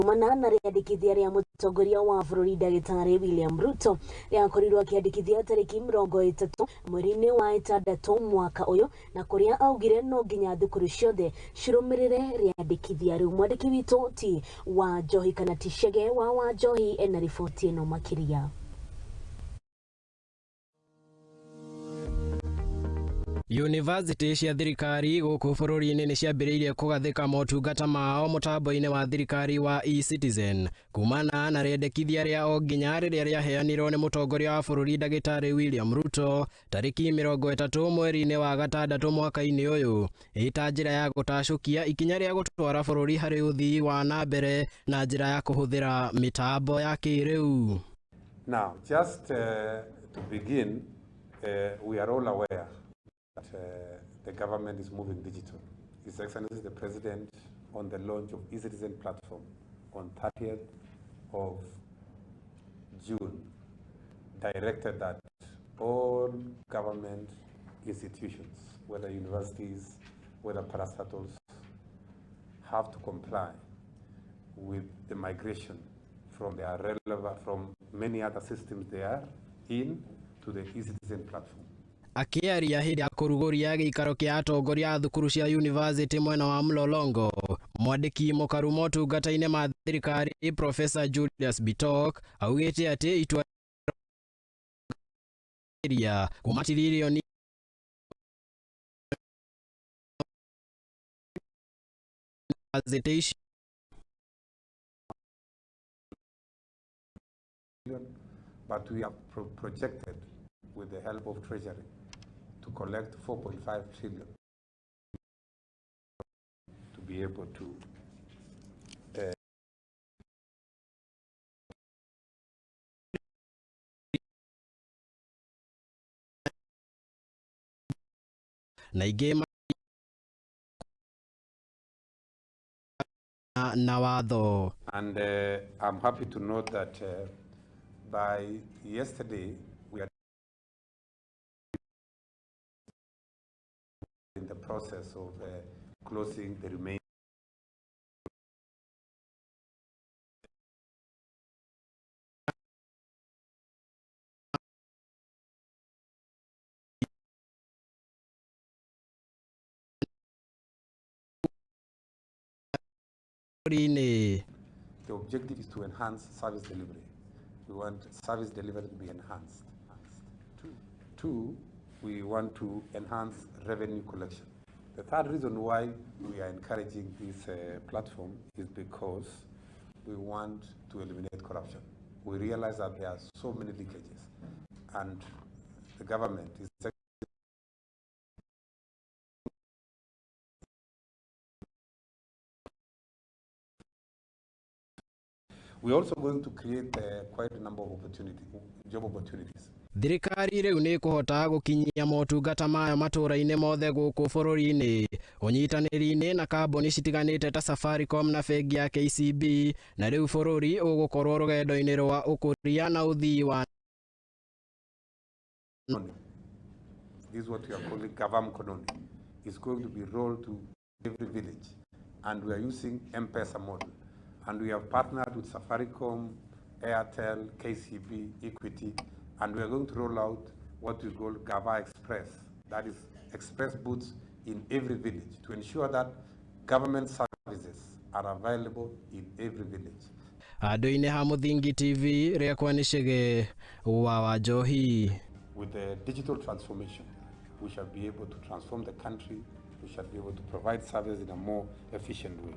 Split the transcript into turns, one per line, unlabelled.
Kumana na rĩandĩkithia rĩa mũtongoria wa bũrũri ndagĩtarĩ William Ruto rĩakorirwo akĩandĩkithia tarĩki 30 mweri-inĩ wa ĩtandatũ mwaka ũyũ, na kũrĩa augire no nginya thukuru ciothe cirũmĩrĩre rĩandĩkithia rĩu. Mwandĩki witũ ti wa Njohi kana ti Chege wa Wanjohi ena riboti ĩno makĩria.
Yunivasĩtĩ cia thirikari gũkũ bũrũri-inĩ nĩ ciambĩrĩirie kũgathĩka motungata mao mũtambo-inĩ wa thirikari wa eCitizen kumana na rĩendekithia rĩa o nginya rĩrĩa rĩaheanirwo nĩ mũtongoria wa bũrũri ndagĩtarĩ William Ruto tarĩki 30 mweri-inĩ wa gatandatũ mwaka-inĩ ũyũ ĩ ta njĩra ya gũtacũkia ikinya rĩa gũtwara bũrũri harĩ ũthii wa na mbere na njĩra ya kũhũthĩra mĩtambo ya kĩrĩu.
Now, just to begin, we are all aware that the government is moving digital. His Excellency the President, on the launch of eCitizen platform on 30th of June, directed that all government institutions, whether universities, whether parastatals, have to comply with the migration from their relevant, from many other systems they are in to the eCitizen platform.
Akĩaria hĩndĩ ya kũrugũria gĩikaro kĩa atongoria a thukuru cia yunivasĩtĩ mwena wa Mlolongo, mwandĩki mũkaru motungata-inĩ ma thirikari Professor Julius Bitok augĩte atĩ itua kuma tiririoni ici.
But we have projected, with the help of Treasury, to collect 4.5 trillion to be able to
na ingĩ na watho.
And I'm happy to note that by yesterday we are in the process of closing the remaining
bũrũri-inĩ.
The objective is to enhance service delivery. We want service delivery to be enhanced. Two, we want to enhance revenue collection. The third reason why we are encouraging this platform is because we want to eliminate corruption. We realize that there are so many leakages, and the government is We're also going to create quite a number of opportunity, job opportunities.
Thirikari rĩu nĩ ĩkũhota gũkinyia motungata mayo matũũra-inĩ mothe gũkũ bũrũri-inĩ ũnyitanĩri-inĩ na kambuni citiganĩte ta Safaricom na bengi ya KCB, na rĩu bũrũri ũgũkorwo rũgendo-inĩ rwa ũkũria na ũthii wa
This is what we are calling Gava Mkononi. It's going to be rolled to every village, and we are using M-Pesa model. And we have partnered with Safaricom, Airtel, KCB, Equity, and we are going to roll out what we call Gava Express. That is express booths in every village to ensure that government services are available in every village.
Handũ-inĩ ha Mũthingi TV, rĩakwa nĩ Chege wa Wanjohi.
With the digital transformation, we shall be able to transform the country, we shall be able to provide services in a more efficient way.